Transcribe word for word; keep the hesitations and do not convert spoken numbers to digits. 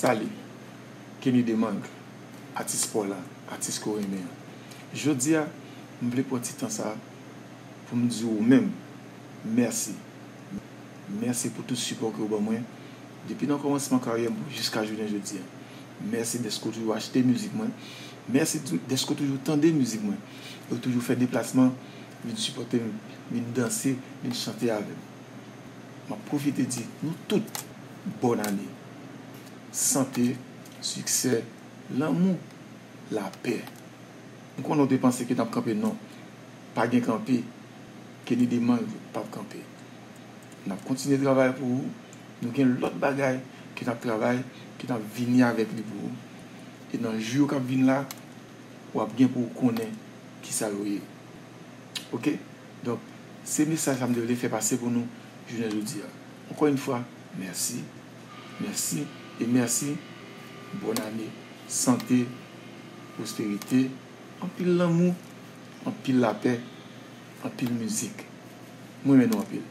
Salut, Kenny Demang, atis pa w la, atis ke w renmen an. Jodi a, m vle pran ti tan sa pou m di w menm mèsi. Mèsi pou tout sipò ke w ban mwen depi nan kòmansman karyè m pou jiska jounen jodi a. Mèsi dèske w toujou achte mizik mwen. Mèsi tou- dèske w toujou tande mizik mwen. E w toujou fè deplasman, vin sipòte m, vin danse, vin chante avè m. M ap pwofite di nou tout bòn ane. Sante, siksè, lanmou, lapè. M konnen w te panse ke n ap kanpe, non. Pa gen kanpe. Kenny Demang p ap kanpe. N ap kontinye travay pou ou. Nou gen lòt bagay ke n ap travay, ke n ap vini avèk li pou ou. E nan jou yo k ap vin la, w ap gen pou w konnen kisa yo ye. Oke? Donk, se mesaj sa m te vle fè pase pou nou jounen jodi a. Ankò yon fwa, mèsi, mèsi e mèsi. Bòn ane, sante, pwosperite, anpil lanmou, anpil lapè, anpil mizik. Mwen renmen nou anpil.